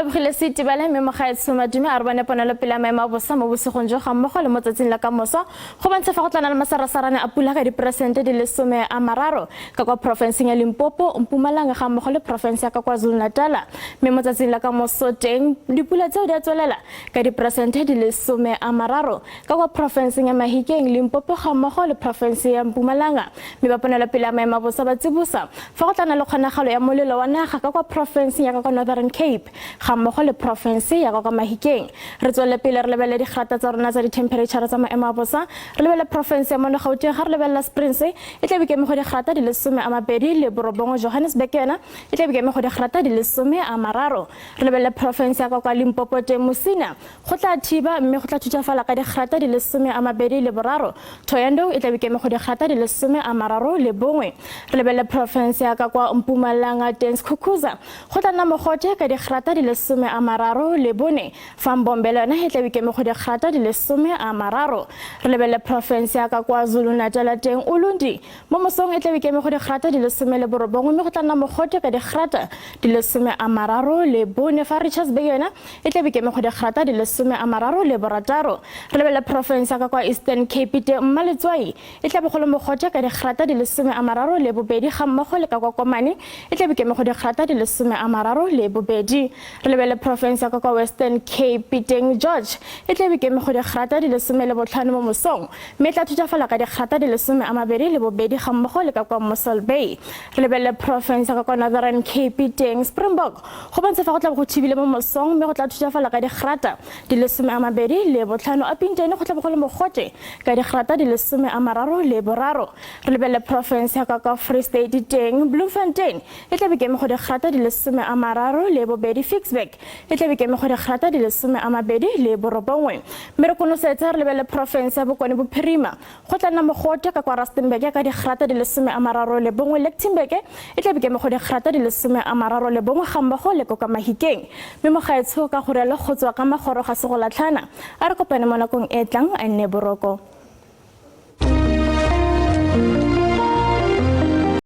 Lebogile Setibale mme mogaetsho Madume a re bone ponelopele ya maemo a bosa mo bosigong jo ga mmogo le mo tsatsing la kamoso go bontsha fa go tla na le masarasarane a pula ka diperesente di le 30 ka kwa porofenseng ya Limpopo, Mpumalanga ga mmogo le porofense ya ka KwaZulu-Natal. Mme mo tsatsing la kamoso teng dipula tseo di a tswelela ka diperesente di le 30 ka kwa porofenseng ya Mahikeng, Limpopo ga mmogo le porofense ya Mpumalanga. Mme ba ponelopele ya maemo a bosa ba tsibosa fa go tla na le kgonagalo ya molelo wa naga ka kwa porofenseng ya ka kwa Northern Cape ga mmogo le porofense ya ka kwa Mahikeng. Re tswelele pele re lebelele digrata tsa rona tsa dithemphereitšhara tsa maemo a bosa, re lebelele porofense ya mono Gauteng ga re lebelela Springs e tla be ke eme go digrata di le 29, Johannesburg yona e tla be ke eme go digrata di le 30. Re lebelele porofense ya ka kwa Limpopo teng Musina Go tla thiba mme go tla thutafala ka digrata di le 23. Thohoyandou e tla be keme go digrata di le 31. Re lebelele profense ya ka kwa Mpumalanga teng Skukuza. Go tla nna mogote ka digrata di le 34. Fa Mbombela yona e tla be keme go digrata di le 30. Re lebelele profense ya ka kwa Zulu-Natal teng Ulundi. Mo mosong e tla be keme go digrata di le 19 mme go tla nna mogote ka digrata di le 34. Fa Richards Bay yona e tla be keme go digrata di le 36. Re lebelele profense ya ka kwa Eastern Cape teng Mmaletswai e tla be go le mogote ka digrata di le 32 ga mmogo le ka kwa Komane e tla be keme go digrata di le 32. Re lebelele profense ya ka kwa Western Cape teng George e tla be keme go digrata di le 15 mo mosong mme e tla thutafala ka digrata di le 22 ga mmogo le ka kwa Mossel Bay. Re lebelele profense ya ka kwa Northern Cape teng Springbok Go bontsha fa go tla bo go thibile mo mosong mme go tla thutafala ka digrata di le 25. Upington go tla bo go le mogote ka digrata di le 33. Re lebelele profense ya kwa kwa Free State teng Bloemfontein e tla be keme go digrata di le 32. Ficksburg e tla be keme go digrata di le 29. Mme re konosetse re lebelele profense ya Bokone Bophirima. Go tla nna mogote ka kwa Rustenburg ka digrata di le 31. Lichtenburg e tla be ke mo go digrata di le 31 ga mmogo le ko ka Mahikeng. Mme mogaetsho ka go rialo go tswa ka magoro ga se go latlhana. A re kopane mo nakong e tlang a nne boroko.